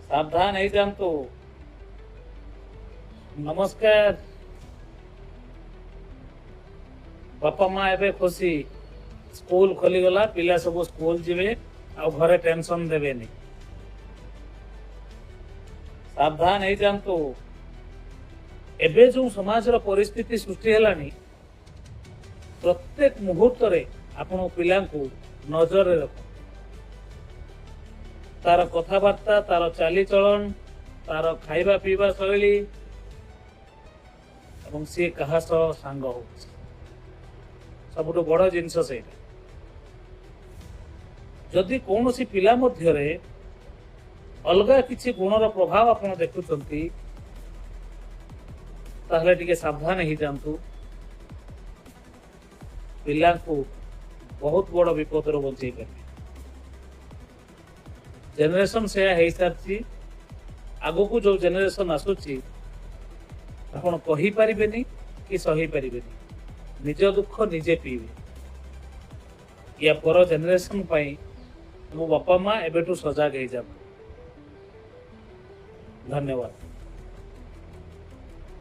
ସାବଧାନ ହେଇଯାଆନ୍ତୁ। ନମସ୍କାର। ବାପା ମା ଏବେ ଖୁସି, ସ୍କୁଲ ଖୋଲିଗଲା, ପିଲା ସବୁ ସ୍କୁଲ ଯିବେ, ଆଉ ଘରେ ଟେନସନ ଦେବେନି। ସାବଧାନ ହେଇଯାଆନ୍ତୁ। ଏବେ ଯୋଉ ସମାଜର ପରିସ୍ଥିତି ସୃଷ୍ଟି ହେଲାଣି, ପ୍ରତ୍ୟେକ ମୁହୂର୍ତ୍ତରେ ଆପଣ ପିଲାଙ୍କୁ ନଜରରେ ରଖନ୍ତୁ। ତାର କଥାବାର୍ତ୍ତା, ତାର ଚାଲିଚଳନ, ତାର ଖାଇବା ପିଇବା ଶୈଳୀ ଏବଂ ସିଏ କାହା ସହ ସାଙ୍ଗ ହଉଛି, ସବୁଠୁ ବଡ ଜିନିଷ ସେଇଟା। ଯଦି କୌଣସି ପିଲା ମଧ୍ୟରେ ଅଲଗା କିଛି ଗୁଣର ପ୍ରଭାବ ଆପଣ ଦେଖୁଛନ୍ତି, ତାହେଲେ ଟିକେ ସାବଧାନ ହେଇଯାଆନ୍ତୁ। ପିଲାଙ୍କୁ ବହୁତ ବଡ ବିପଦରୁ ବଞ୍ଚେଇ ପାରିବେ। ଜେନେରେସନ ସେୟା ହେଇସାରିଛି। ଆଗକୁ ଯୋଉ ଜେନେରେସନ ଆସୁଛି, ଆପଣ କହିପାରିବେନି କି ସହିପାରିବେନି। ନିଜ ଦୁଃଖ ନିଜେ ପିଇବେ। ୟା ପର ଜେନେରେସନ ପାଇଁ ମୋ ବାପା ମା ଏବେଠୁ ସଜାଗ ହେଇଯାଆନ୍ତୁ। ଧନ୍ୟବାଦ।